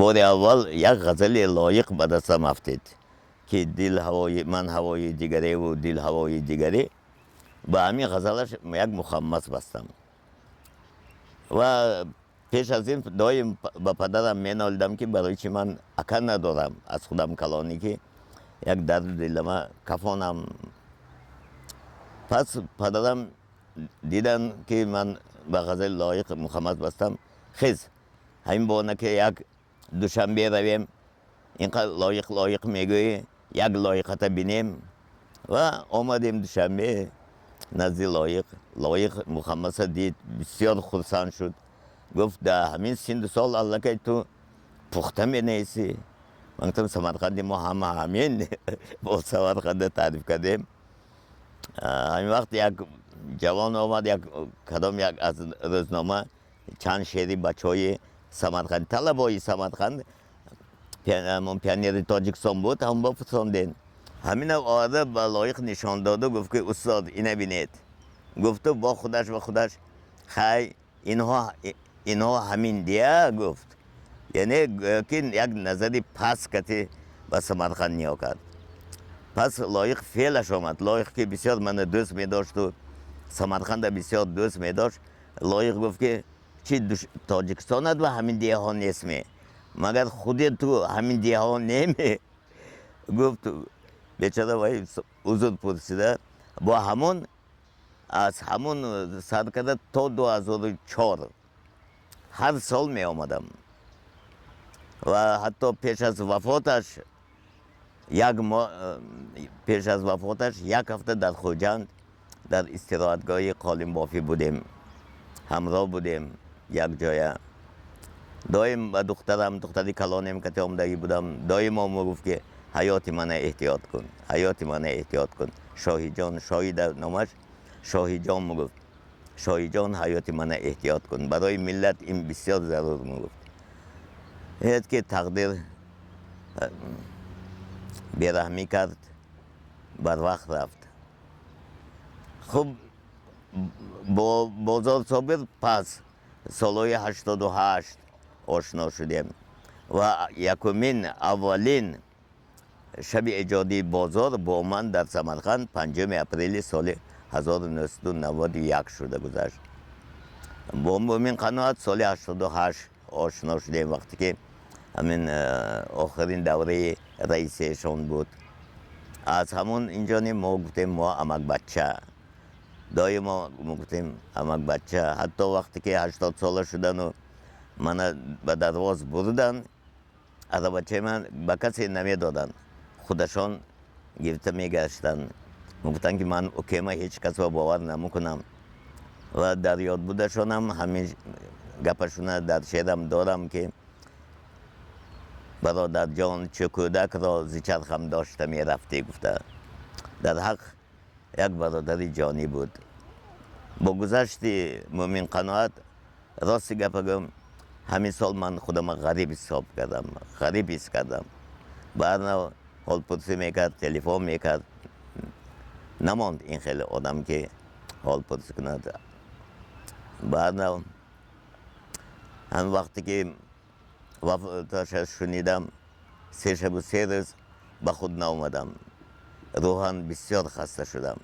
Бори аввал як ғазали Лоиқ ба дастам афтид, ки дил ҳавои ман, ҳавои дигареву дил ҳавои дигаре. Ба ҳамин ғазалаш як мухаммас бастам. Ва пеш аз ин доим ба падарам менолидам, ки барои чи ман ака надорам аз худам калонӣ, ки як дарду дилама кафонам. Пас падарам дидан, ки ман ба ғазали Лоиқ мухаммас бастам. Хез, ҳамин бона, ки як Душанбе равем, инқадр Лоиқ, Лоиқ мегӯӣ, як Лоиқата бинем. Ва омадем Душанбе назди Лоиқ. Лоиқ мухаммаса дид, бисёр хурсанд шуд, гуфт: «Да ҳамин синну сол аллакай ту пухта менависӣ». Ман гуфтам: «Самарқанди мо ҳама ҳамин бо Самарқанда таъриф кардем». Ҳамин вақт як ҷавон омад, як кадом як аз рӯзнома чанд шеъри бачаҳои Самарқанд, талабои Самарқанд, пионери Тоҷикистон буд, ҳам бо фурсондем. Ҳамина оварда ба Лоиқ нишон доду гуфт, ки устод, ина бинед. Гуфту бо худаш ба худаш: «Хай, инҳо ҳамин дия», гуфт. Яъне ки як назари паст кати ба Самарқанд ниё кард. Пас Лоиқ феълаш омад. Лоиқ, ки бисёр мана дӯст медошту Самарқанда бисёр дӯст медошт, Лоиқ гуфт, ки чи, Тоҷикистонат ва ҳамин деҳаҳо нестме? Магар худи ту ҳамин деҳаҳо неме? Гуфт. Бечора вай узр пурсида, бо ҳамон аз ҳамон сар карда то 2004 ҳар сол меомадам. Ва ҳатто пеш аз вафоташ, як моҳ пеш аз вафоташ, як ҳафта дар Хуҷанд дар истироҳатгоҳи қолинбофӣ будем, ҳамроҳ будем якҷоя. Доим ба духтарам, духтари калонем кати омдагӣ будам. Доимо мегуфт, ки ҳаёти мана эҳтиёт кун, ҳаёти мана эҳтиёт кун, Шоҳиҷон. Шоҳида номаш Шоҳиҷон. Мегуфт: «Шоҳиҷон, ҳаёти мана эҳтиёт кун, барои миллат ин бисёр зарур», мегуфт. Ҳеҷ ки тақдир бераҳмӣ кард, барвақт рафт. Хуб, бо Бозор Собир пас солҳои 88 ошно шудем ва якумин, аввалин шаби эҷодии Бозор бо ман дар Самарқанд 5 апрели соли 1991 шуда гузашт. Бо Мӯмин Қаноат соли 88 ошно шудем, вақте ки ҳамин охирин давраи раисиашон буд. Аз ҳамон инҷони мо гуфтем: мо амакбача. Доимо гуфтем амакбача. Ҳатто вақте ки 80 сола шудану мана ба Дарвоз бурдан, арабачаи ман ба касе намедоданд, худашон гирифта мегаштанд. Мегуфтанд, ки ман укема ҳеҷ касро бовар намекунам. Ва дар ёдбудашонам ҳамин гапашона дар шеърам дорам, ки бародарҷон, чӯ кӯдакро зи чархам дошта мерафтӣ, гуфта. Дар ҳақ як бародари ҷонӣ буд. Бо гузашти Мӯмин Қаноат, рости гапа гӯм, ҳамин сол ман худама ғариб ҳисоб кардам, ғариб ҳис кардам. Баъдна ҳолпурсӣ мекард, телефон мекард, намонд ин хеле одам, ки ҳолпурсӣ кунад. Баъдна ҳам вақте ки вафоташа шунидам, 3 шабу 3 рӯз ба худ наомадам, рӯҳан бисёр хаста шудам.